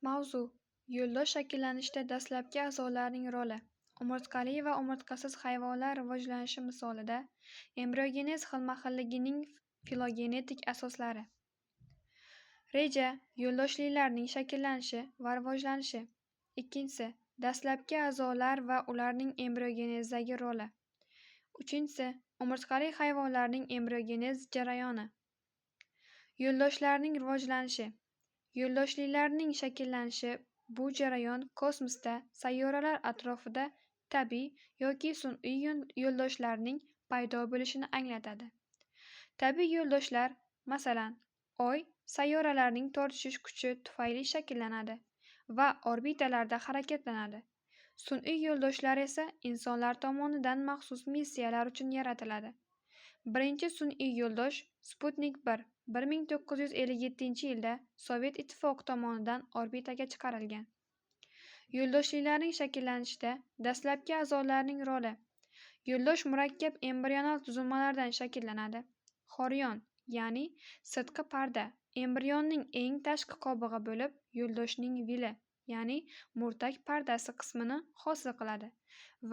Mavzu: Yo'ldosh shakllanishida dastlabki a'zolarning roli. Umurtqali va umurtqasiz hayvonlar rivojlanishi misolida embriogenez xilma-xilligining filogenetik asoslari. Reja: yo'ldoshlilarning shakllanishi va rivojlanishi. Ikkinchisi: dastlabki a'zolar va ularning embriogenezdagi roli. Uchinchisi: umurtqali hayvonlarning embriogenez jarayoni. Yo'ldoshlarning rivojlanishi. Yo'ldoshlilarning shakllanishi bu jarayon kosmosda sayyoralar atrofida tabiiy yoki sun'iy yo'ldoshlarning paydo bo'lishini anglatadi. Tabiiy yo'ldoshlar, masalan, Oy sayyoralarning tortishish kuchi tufayli shakllanadi va orbitalarda harakatlanadi. Sun'iy yo'ldoshlar esa insonlar tomonidan maxsus missiyalar uchun yaratiladi. Birinchi sun'iy yo'ldosh Sputnik 1 1957-yilda Sovet Ittifoqi tomonidan orbitaga chiqarilgan. Yo'ldoshlilarning shakllanishida dastlabki a'zolarning roli. Yo'ldosh murakkab embrional tuzilmalardan shakllanadi. Xorion, ya'ni sirtqi parda, embrionning eng tashqi qobig'i bo'lib, yo'ldoshning vili, ya'ni murtak pardasi qismini hosil qiladi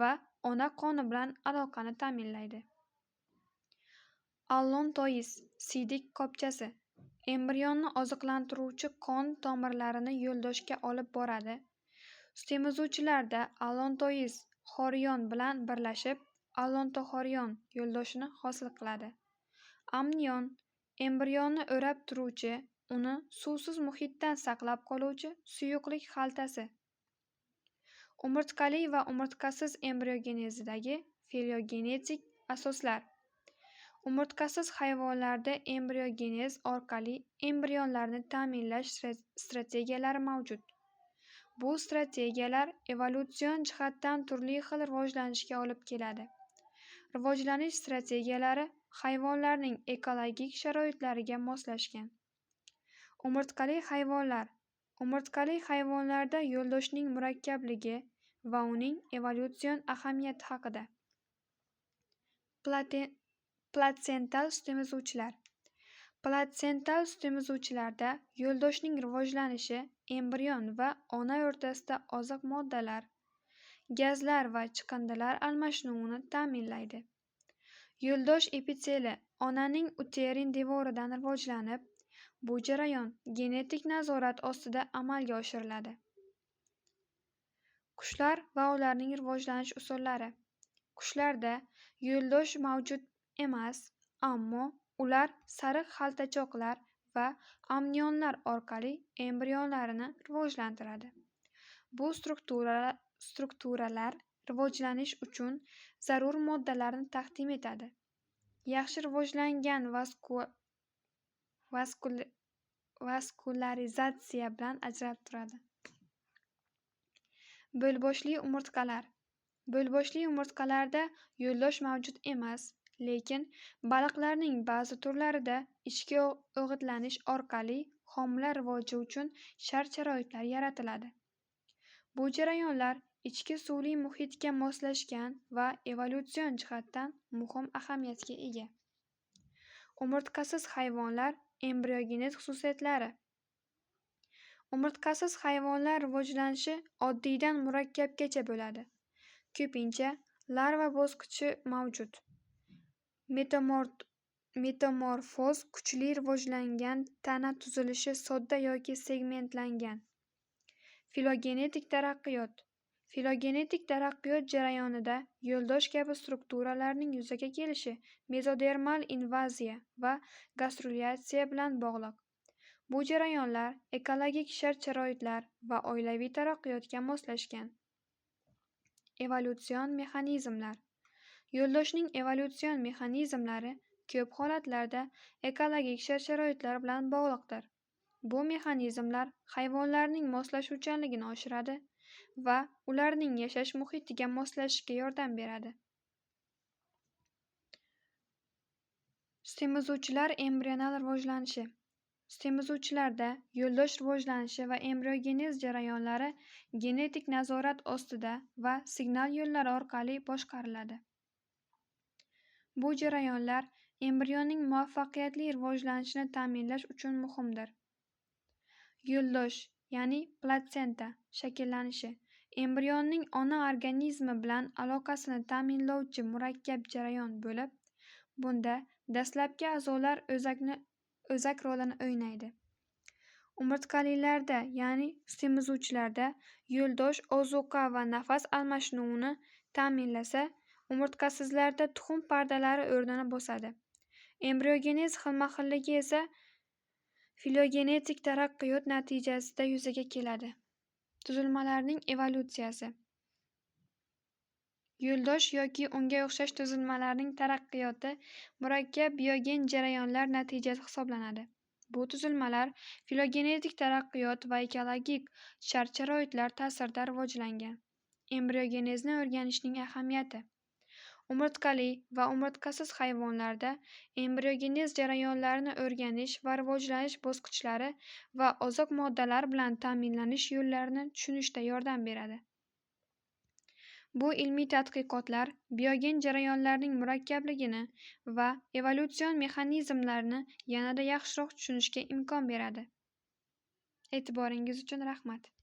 va ona qoni bilan aloqani ta'minlaydi. Allontois, siydik qopchasi, embrionni oziqlantiruvchi qon tomirlarini yo'ldoshga olib boradi. Sutemizuvchilarda allontois xorion bilan birlashib, allontoxorion yo'ldoshini hosil qiladi. Amnion embrionni o'rab turuvchi, uni suvsiz muhitdan saqlab qoluvchi suyuqlik xaltasi. Umurtqali va umurtqasiz embriogenezidagi filogenetik asoslar. Umurtqasiz hayvonlarda embriogenez orqali embrionlarni ta'minlash strategiyalari mavjud. Bu strategiyalar evolyutsion jihatdan turli xil rivojlanishga olib keladi. Rivojlanish strategiyalari hayvonlarning ekologik sharoitlariga moslashgan. Umurtqali hayvonlar. Umurtqali hayvonlarda yo'ldoshning murakkabligi va uning evolyutsion ahamiyati haqida. Platsental sutemizuvchilar. Platsental sutemizuvchilarda yo'ldoshning rivojlanishi embrion va ona o'rtasida oziq moddalar, gazlar va chiqindilar almashinuvini ta'minlaydi. Yo'ldosh epiteli onaning uterin devoridan rivojlanib, bu jarayon genetik nazorat ostida amalga oshiriladi. Qushlar va ularning rivojlanish usullari. Qushlarda yo'ldosh mavjud emas, ammo ular sariq xaltachoqlar va amnionlar orqali embrionlarini rivojlantiradi. Bu strukturalar rivojlanish uchun zarur moddalarni taqdim etadi. Yaxshi rivojlangan vaskularizatsiya bilan ajralib turadi. Bo'lboshli umurtqalar. Bo'lboshli umurtqalarda yo'ldosh mavjud emas, lekin baliqlarning ba'zi turlarida ichki o'g'itlanish orqali homila rivoji uchun shart-sharoitlar yaratiladi. Bu jarayonlar ichki suvli muhitga moslashgan va evolyutsion jihatdan muhim ahamiyatga ega. Umurtqasiz hayvonlar embriogenez xususiyatlari. Umurtqasiz hayvonlar rivojlanishi oddiydan murakkabgacha bo'ladi. Ko'pincha larva bosqichi mavjud. Metamorfoz kuchli rivojlangan tana tuzilishi sodda yoki segmentlangan. Filogenetik taraqqiyot. Filogenetik taraqqiyot jarayonida yo'ldosh kabi strukturalarning yuzaga kelishi mezodermal invaziya va gastrulyatsiya bilan bog'liq. Bu jarayonlar ekologik shart-sharoitlar va oilaviy taraqqiyotga moslashgan. Evolyutsion mexanizmlar. Yo'ldoshning evolyutsion mexanizmlari ko'p holatlarda ekologik shart-sharoitlar bilan bog'liqdir. Bu mexanizmlar hayvonlarning moslashuvchanligini oshiradi va ularning yashash muhitiga moslashishiga yordam beradi. Sutemizuvchilar embrional rivojlanishi. Sutemizuvchilarda yo'ldosh rivojlanishi va embriogenez jarayonlari genetik nazorat ostida va signal yo'llari orqali boshqariladi. Bu jarayonlar embrionning muvaffaqiyatli rivojlanishini ta'minlash uchun muhimdir. Yo'ldosh, ya'ni platsenta shakllanishi embrionning ona organizmi bilan aloqasini ta'minlovchi murakkab jarayon bo'lib, bunda dastlabki a'zolar o'zak rolini o'ynaydi. Umurtqalilarda, ya'ni sutemizuvchilarda yo'ldosh ozuqa va nafas almashinuvini ta'minlasa, umurtqasizlarda tuxum pardalari o'rnini bosadi. Embriogenez xilma-xilligi esa filogenetik taraqqiyot natijasida yuzaga keladi. Tuzilmalarning evolyutsiyasi. Yo'ldosh yoki unga o'xshash tuzilmalarning taraqqiyoti murakkab biogen jarayonlar natijasi hisoblanadi. Bu tuzilmalar filogenetik taraqqiyot va ekologik shart-sharoitlar ta'sirida rivojlangan. Embriogenezni o'rganishning ahamiyati. Umurtqali va umurtqasiz hayvonlarda embriogenez jarayonlarini o'rganish va rivojlanish bosqichlari va oziq moddalar bilan ta'minlanish yo'llarini tushunishda yordam beradi. Bu ilmiy tadqiqotlar biogen jarayonlarning murakkabligini va evolyutsion mexanizmlarni yanada yaxshiroq tushunishga imkon beradi. E'tiboringiz uchun rahmat.